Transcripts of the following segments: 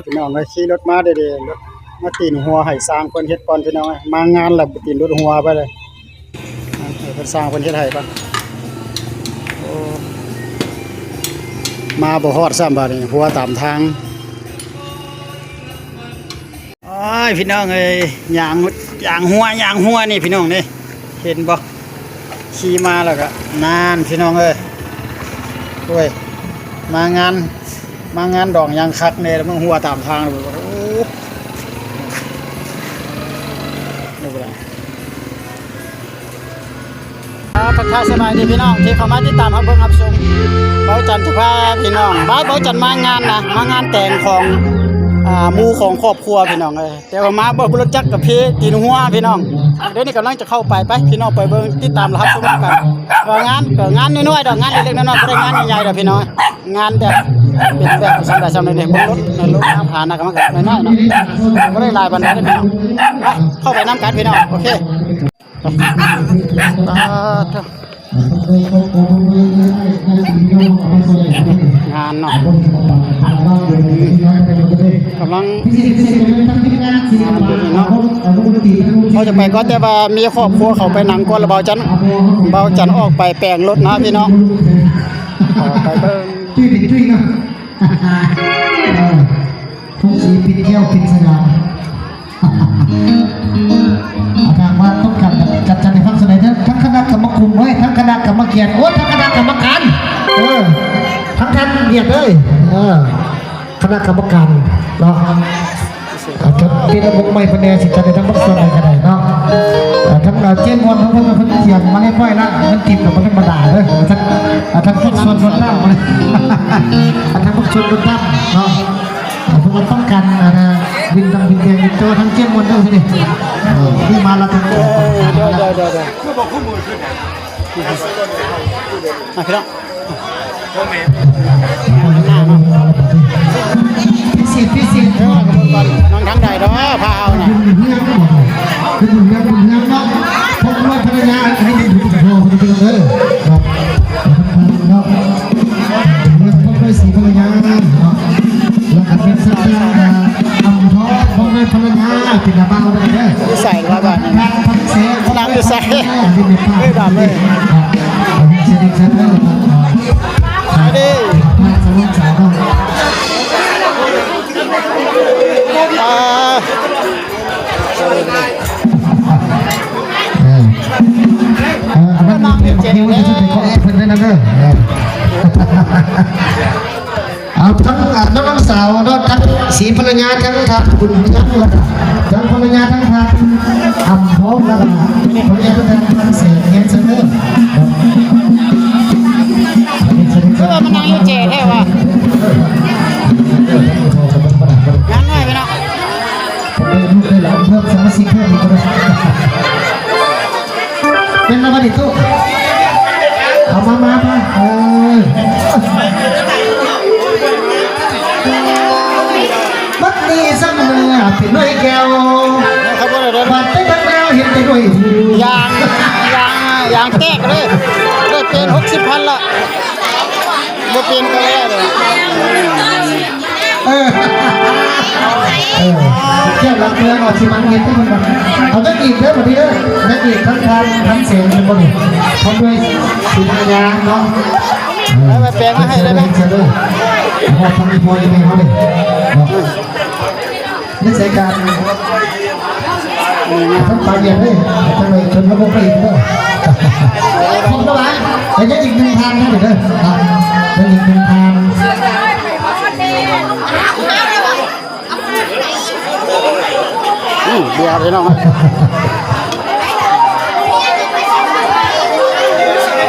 ພີ່ນ້ອງເອີຍ ຂີ່ລົດມາເດ້ໆ ລົດມາຕີນຫົວໃຫ້ຊ່າງເພິ່ນເຮັດກ່ອນ ພີ່ນ້ອງເອີຍ. ມາງານແລ້ວບໍ່ຕີນລົດຫົວໄປເລີຍ ໃຫ້ເພິ່ນ ຊ່າງເພິ່ນເຮັດໃຫ້ກ່ອນ. ໂອ້ ມາບໍ່ຮອດຊ້ຳ ບາດນີ້ຫົວຕາມທາງ. ໂອ້ຍ ພີ່ນ້ອງເອີຍ ຍ່າງ ຍ່າງຫົວ ຍ່າງຫົວນີ້ ພີ່ນ້ອງນີ້ ເຫັນບໍ່? ຂີ່ມາແລ້ວກະ ນັ້ນ ພີ່ນ້ອງເອີຍ ໂອ້ຍ ມາງານ ມາງານດອງຢ່າງຄັກແນ່ ແລ້ວມັນຫົວຕາມທາງ ໂອ້ ນີ້ບໍ່ໄດ້. ອ່າ ທັກທາຍສະບາຍດີພີ່ນ້ອງທີ່ເຂົ້າມາຕິດຕາມຮັບເບິ່ງຮັບຊົມ ເບົາຈັນຈະພາພີ່ນ້ອງ ເບົາ ເບົາຈັນມາງານນະ ມາງານແຕ່ງຂອງ ອ່າ ໝູ່ຂອງຄອບຄົວ ພີ່ນ້ອງເອີຍ. ແຕ່ວ່າມາບໍ່ ບໍ່ຮູ້ຈັກກະເພຕີນຫົວ ພີ່ນ້ອງ. ດຽວນີ້ກຳລັງຈະເຂົ້າໄປ ໄປ ພີ່ນ້ອງໄປເບິ່ງ ຕິດຕາມຮັບຊົມນຳກັນ ວ່າງານກະງານນ້ອຍໆດອກ ງານເລັກໆນ້ອຍໆ ບໍ່ໄດ້ງານໃຫຍ່ໆດອກ ພີ່ນ້ອງ. ງານແບບ ເປັນແບບສ່ຳໃດສ່ຳໃດນີ້ ເບິ່ງລົດ ລົດນ້ຳພານະ ກະມັນກະນ້ອຍໆເນາະ ບໍ່ໄດ້ຫຼາຍປານໃດເດ້ ພີ່ນ້ອງ. ໄປ ເຂົ້າໄປນຳກັນ ພີ່ນ້ອງ ໂອເຄ. ປາດໂທ້ ງານເນາະ ກຳລັງງານຢູ່ນີ້ເນາະ ເຮົາຈະໄປກ່ອນ ແຕ່ວ່າມີຄອບຄົວເຂົາໄປນັ່ງກ່ອນ ແລ້ວເບົາຈັນ ເບົາຈັນອອກໄປແປງລົດເນາະ ພີ່ນ້ອງ ໄປເບິ່ງ ຈຸ້ຍເປັນຈຸ້ຍເນາະ. ເອີ ຜົມຊິປິດແກ້ວປິດສະຫຍາມ ຖ້າຫາກວ່າຕ້ອງການຈັດ ຈັດໃຫ້ຟັງສະເໜີ ທັງຄະນະກຳມະກຸມ ໂອ້ຍ ທັງຄະນະກຳມະກຽດ ໂອ້ຍ ທັງຄະນະກຳມະການ ເອີ ທັງທ່ານວຽດເອີຍ ເອີ ຄະນະກຳມະການເນາະ. ອາດຈະເປັນລະບົບໃໝ່ເພິ່ນແດ່ ຊິຈັດໄດ້ທັງບັກສ່ວນໃດກະໄດ້ເນາະ. ເອີ ທັງເຈົ້າມ່ວນຂອງເພິ່ນ ເພິ່ນກຽມມາຮຽບຮ້ອຍລະ ເງິນກີບກະບໍ່ທຳມະດາເດີ ທັງ ອາ ທັງບັກສ່ວນລົດນ້ຳ ອາ ທັງບັກສ່ວນລົດນ້ຳເນາະ. ເອີ ເພິ່ນວ່າຕ້ອງການ ອາ ວິນດຳວິນແດງ ວິນໂຕທັງເຈ້ຍມວນເດີ ເອີ ນີ້ມາລະທັງ ເອີ ເດີໆໆ ມາພີ່ນ້ອງ ພິເສດ ພິເສດ ເອີ ມາທາງໃດເນາະ ພາເຮົານະ ເປັນບຸນເຮືອນ ບຸນເຮືອນເນາະ ພວກເຮືອນພັນລະຍາ ອັນນີ້ເປັນບຸນພໍ່ເພິ່ນເດີ ເນາະ ເຮືອນພໍ່ເຮືອນສີພັນລະຍາເນາະ ແລ້ວກະເປັນສັດທາ ອຳພອນ ພໍ່ແມ່ພັນລະຍາ ເປັນລາວເດີ ຢູ່ໃສລະບາດນີ້ ນາງຢູ່ໃສ ເອີຍ ດຳເອີຍ ເອີຍ ເຊີນເດີ ມາເດີ ມາສະຫຼອງສາວເນາະ ອ່າ ເອີ ເອີ ອັນນັ້ນເປັນບັກຄິວທີ່ຊິໄປເກາະເພິ່ນໄດ້ນຳເດີ ເອີ ເອົາທັງ ອ່າ ນ້ອງສາວເນາະ ທັງສີພັນລະຍາ ທັງທ່ານບຸນຍັງ ແລ້ວກະທັງພັນລະຍາ ທັງທ່ານອຳພອນ ແລ້ວກະຄົນເອກ ທັງແສງແຮງເຊີນເດີ ຄືວ່າມານັ່ງຢູ່ເຈແທ້ວ່າ ງານນ້ອຍໄປເນາະ. ໄດ້ລູກໄດ້ຫຼານເພີ່ມ ສະມາຊິກເພີ່ມອີກກໍໄດ້ ເປັນລະບັດນີ້ຕູ້ ເອົາມາ ມາ ມາ ເອີ ບັດນີ້ສຳເໜີເປັນໜ່ວຍແກ້ວ ບັດໄປບັດແລ້ວເຫັນແຕ່ໜ່ວຍ ຢາງ ຢາງ ຢາງແຕກເລີຍ ໄດ້ເປັນຫົກສິບພັນລະ ບໍ່ເປັນກໍແລ້ວເລີຍ. ເອີ ເອີ ແກ້ວຫຼັກເມືອງອອກຊິມັນເຮັດໃຫ້ເພິ່ນ ເອົາຈັກອີກເດີ ບັດນີ້ເດີ ຈັກອີກ ທັງທ່ານ ທັງແສງ ເຫັນບໍ່ນີ້ ພ້ອມດ້ວຍສີພັນລະຍາເນາະ ເອີ ແປງມາໃຫ້ໄດ້ໄໝ ເຊີນເດີ ເອົາທາງອີ່ພໍ່ອີ່ແມ່ເຮົາເດີເນາະ ໃນສາຍການ ອືມ ທັງປາກແດງເດ້ ຈັ່ງໃດຈົນລະບົບໄປອີກເດີ ຂອບຄຸນຫຼາຍ ແລ້ວຍັງອີກໜຶ່ງທ່ານນະເດີ ຍັງອີກໜຶ່ງທ່ານ ອືມ ເບຍພີ່ນ້ອງ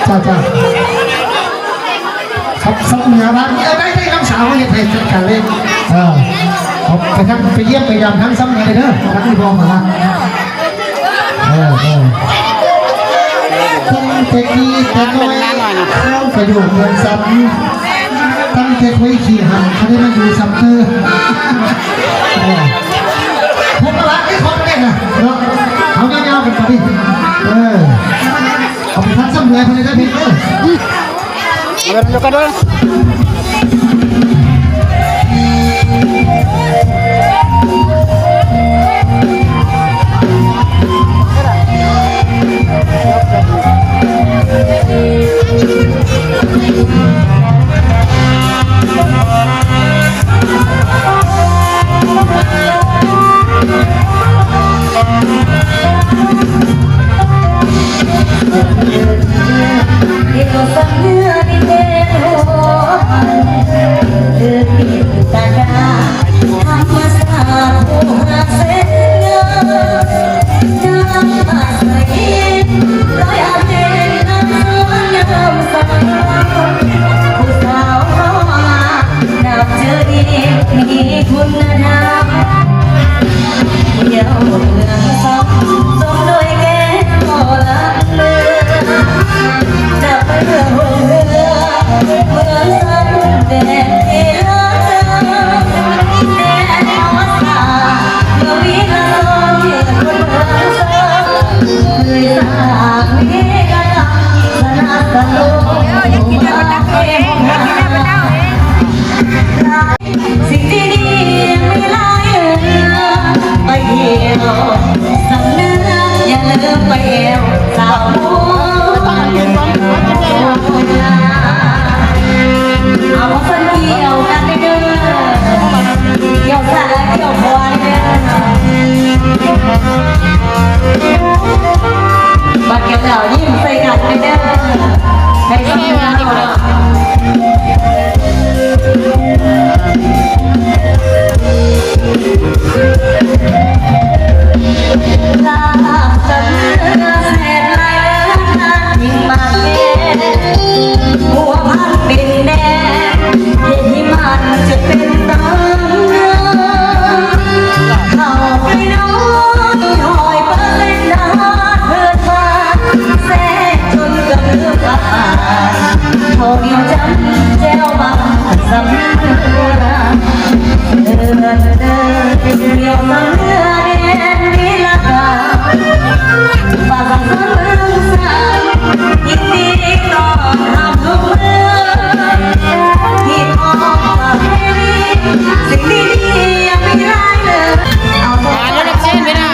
ຈ້າ ຈ້າ. ຄັບ ຊຳເໜືອບ້ານ ເອີ ໄດ້ ໄດ້ ນ້ອງສາວເຮັດໃຫ້ຈັດການເລີຍ ເອີ ເອົາໄປທາງ ໄປຢ້ຽມໄປຢາມທາງຊຳເໜືອເດີ ທາງນີ້ບໍ່ມາລະ ເອີ ເອີ ຕັ້ງແຕ່ກີ້ແຕ່ນ້ອຍ ເຮົາກະຢູ່ເມືອງຊຳ ຕັ້ງແຕ່ຂ້ອຍຂີ້ຫັນ ເຂົາໄດ້ມາຢູ່ຊຳເຕີ ເອີ ພົບມາລະ ໄອ້ຂອງເດ້ນະ ເນາະ ເອົາຍາວໆກັນໄປ ເອີ ເອົາໄປທາງຊຳເໜືອເພິ່ນເດີ ເອີ. ເອົາໄປນຳກັນເດີ ເອີ ເໜືອດິນແດນຫົວພັນ ຄືປິດຕາດາ ທຳມະຊາດຜູ້ຮັກແສນງາມ ນ້ຳອາໄສ ລອຍອາເປັນນ້ຳສວນນ້ຳສາ ຜູ້ສາວເຮົາ ນັບຖືດີມີຄຸນນະທຳ ທ່ຽວເມືອງຊອກ ຊົມດ້ວຍແກ້ວບໍ່ລະເລືອ ນັບເຮືອຫົງເຮືອ ເມືອງຊອກແດນທີ່ລາວ ແດນທຳມະຊາດ ເມືອງວິລະສອນ ທີ່ຄົນເມືອງຊອກ ເຄີຍສ້າງວິລະກຳ ສະໜັບສະໜູນ ເອີ ຢາກກິນແລ້ວ ມາເປັນ ເອີ ຢາກກິນແລ້ວ ເອີ ສິ່ງດີໆມີຫຼາຍເຫຼືອ ໄປທ່ຽວສຳເໜືອ ຢ່າລືມໄປແອວສາວໂພນ ເອົາເພິ່ນກ່ຽວກັນເດີ ກ່ຽວຊ້າຍກ່ຽວຂວາເດີ ບັດກ່ຽວແລ້ວຍິ້ມໃສ່ກັນເດີ ໃຫ້ສຳເໜືອເຮົາເນາະ. ເຂົ້າໜຽວຈ້ຳແຈ່ວບັກສຳເພືອ ເອີ ເອີ ໜຽວສຳເພືອແດນວິລະກາ ປະຊາຊົນເມືອງຊານ ຍິນດີຕ້ອນຮັບທຸກເມື່ອ ທີ່ຂອງປະເພນີ ສິ່ງດີໆຍັງມີຫຼາຍເລີຍ ເອົາ ອ່າ ລະດັບເຊນໄປນະ.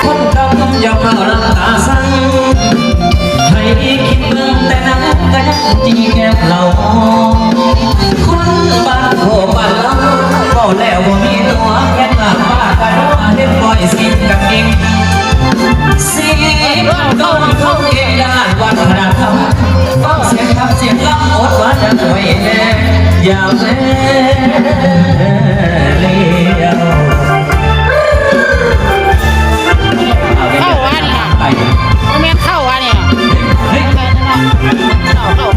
ຄົນເກົ່າຢ່າເຝົ້ານ້ຳຕາສັງ ໃຫ້ຄິດເບິ່ງແຕ່ໜັງກະຍັງຈີ່ແກ້ມເຫຼົ້າ ຄົນບ້ານໂຄບ້ານລາວ ເວົ້າແລ້ວບໍ່ມີຕົວ ແມ່ນລາບປາກກະນົວ ເຫັນບ່ອຍຊິງກະເກັ່ງ ຊິພັນດອນຄົນເກັ່ງດ້ານວັດທະນະທຳ ຟັງສຽງຄຳສຽງລຳ ອົດຫວານໄວ້ແດ່ ຢ່າແລ ເຂົ້າອັນນີ້ນະ ບໍ່ແມ່ນເຂົ້າອັນນີ້ນະ ເຂົ້າ ເຂົ້າ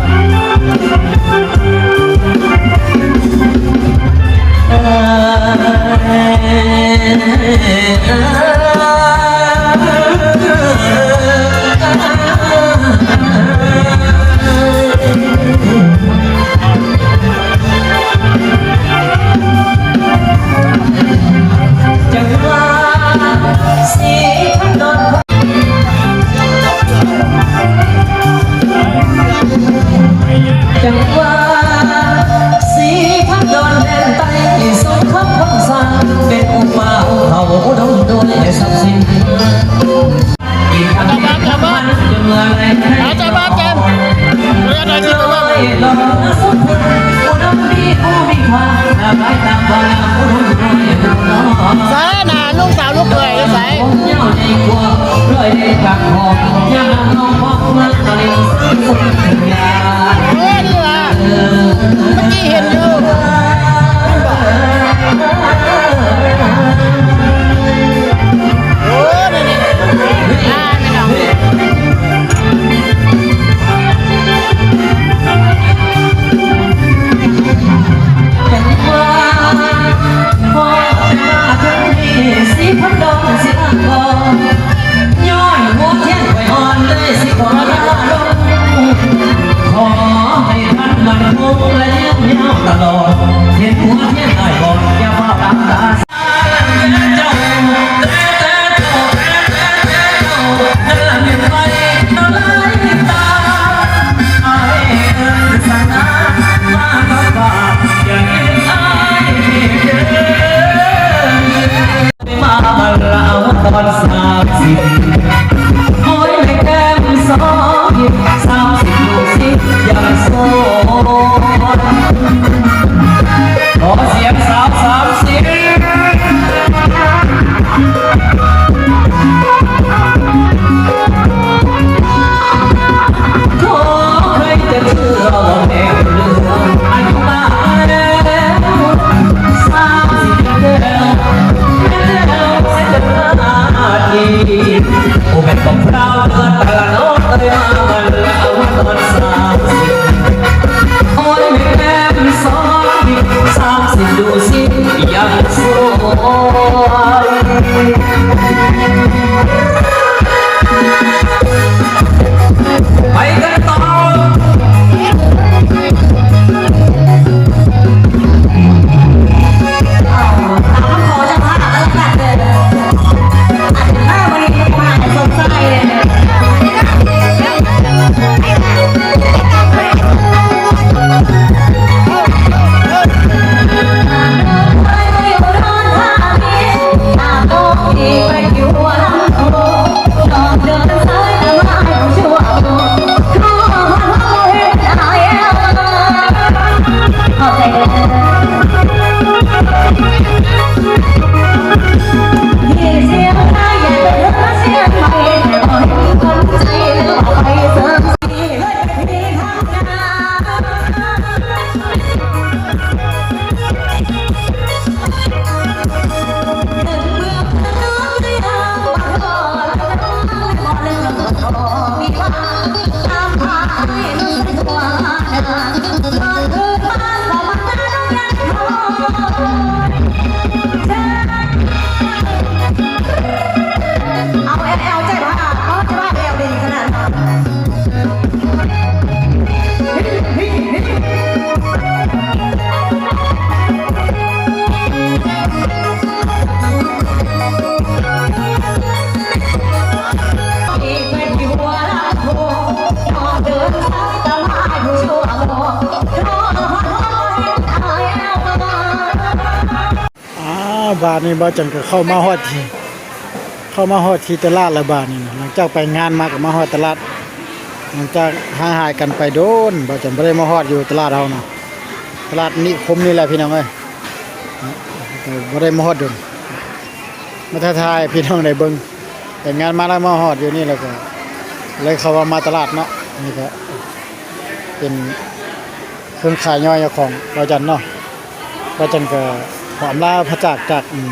ຈັງຫວະສີພັນດອນ ຈັງຫວະສີພັນດອນແດນໃຕ້ ສົມຄຳຄວາມສ້າງ ເປັນອຸປາຫຸ່ມເຂົາອຸດົມດ້ວຍຊັບສິນ. ເຈົ້າບ່າວ ເຈົ້າບ່າວ ເອົາເຈົ້າບ່າວແຈມ ເລື່ອນໃຫ້ເຈົ້າບ່າວ ໃສນະ ລູກສາວລູກເຂີຍຢູ່ໃສ? ໂອ້ ນີ້ຫວາ ເມື່ອກີ້ເຫັນຢູ່ ໂອ້ ນີ້ໆ ອ່າ ແມ່ນເນາະ ຍ້ອນຫົວທຽນຂ້ອຍອ່ອນເລີຍຊິຂໍລາລົງ ຂໍໃຫ້ທ່ານໝັ້ນຄົງ ແລະຍືນຍາວຕະຫຼອດ ເຫັນຫົວທຽນອ້າຍບອດ ຢ່າຟ້າວຕາມຕາ. ມາບັນລາວຕອນສາມສິບ ໂອ້ຍ ໃນແກ້ມສອງຫິບ ສາມສິບລູກສິບຍັງໂສດ ຂໍສຽງສາວສາມສິບ. ເອົາແອວ ແອວໃຈພາບ ເອົາໃຈພາບ ແອວດີຂະໜາດນັ້ນ. ອ້າວ ບາດນີ້ບ່າວຈັນກໍເຂົ້າມາຮອດທີ່ ເຂົ້າມາຮອດທີ່ຕະຫຼາດແລ້ວບາດນີ້ນະ. ຫຼັງຈາກໄປງານມາກໍມາຮອດຕະຫຼາດ ຫຼັງຈາກຫ່າງຫາຍກັນໄປດົນ ບ່າວຈັນບໍ່ໄດ້ມາຮອດຢູ່ຕະຫຼາດເຮົານະ ຕະຫຼາດນິຄົມນີ້ແຫຼະພີ່ນ້ອງເອີຍ ບໍ່ໄດ້ມາຮອດດົນ ມາຖ່າຍໃຫ້ພີ່ນ້ອງໄດ້ເບິ່ງ. ໄປງານມາແລ້ວມາຮອດຢູ່ນີ້ ແລ້ວກໍເລີຍເຂົ້າມາ ມາຕະຫຼາດເນາະ. ນີ້ກໍເປັນເຄື່ອງຂາຍຍ່ອຍຂອງບ່າວຈັນເນາະ. ບ່າວຈັນກໍຂໍອຳລາພາຈາກ ຈາກ ອືມ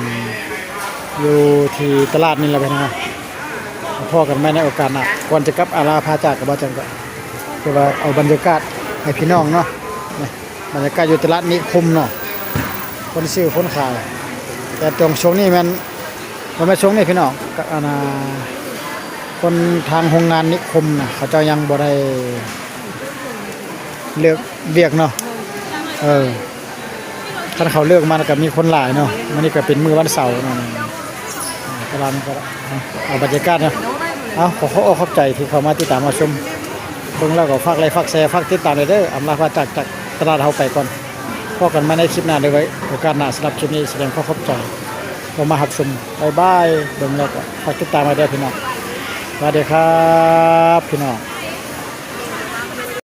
ຢູ່ທີ່ຕະຫຼາດນີ້ແຫຼະພີ່ນ້ອງ. ພໍ້ກັນໃໝ່ໃນໂອກາດໜ້າ. ກ່ອນຈະກັບອາລາພາຈາກກັບບ່າວຈັນ ກໍຄືວ່າເອົາບັນຍາກາດໃຫ້ພີ່ນ້ອງເນາະ. ບັນຍາກາດຢູ່ຕະຫຼາດນິຄົມເນາະ ຄົນຊື້ຄົນຂາຍ. ແຕ່ຊ່ວງ ຊ່ວງນີ້ແມ່ນ ບໍ່ແມ່ນຊ່ວງນີ້ພີ່ນ້ອງ ກະ ອັນນ່າ ຄົນທາງໂຮງງານນິຄົມນະ ເຂົາເຈົ້າຍັງບໍ່ໄດ້ເລີກວຽກເນາະ. ເອີ ຄັນເຂົາເລີກມາແລ້ວກະມີຄົນຫຼາຍເນາະ. ມື້ນີ້ກະເປັນມື້ວັນເສົາເນາະ. ຕະຫຼາດນີ້ກໍ ເອົາບັນຍາກາດເນາະ. ເອົາ ຂໍຂອບອົກຂອບໃຈທີ່ເຂົ້າມາຕິດຕາມມາຊົມ ເບິ່ງແລ້ວກໍຝາກໄລຄ໌ ຝາກແຊ ຝາກຕິດຕາມແດ່ເດີ. ອຳລາພາຈາກ ຈາກຕະຫຼາດເຮົາໄປກ່ອນ. ພໍ້ກັນໃໝ່ໃນຄລິບໜ້າ ຫຼືວ່າໂອກາດໜ້າ. ສຳລັບຄລິບນີ້ສະແດງຄວາມຂອບໃຈທີ່ເຂົ້າມາຮັບຊົມ. ບາຍບາຍ. ເບິ່ງແລ້ວກໍຝາກຕິດຕາມໄວ້ເດີພີ່ນ້ອງ. ສະຫວັດດີຄັບພີ່ນ້ອງ.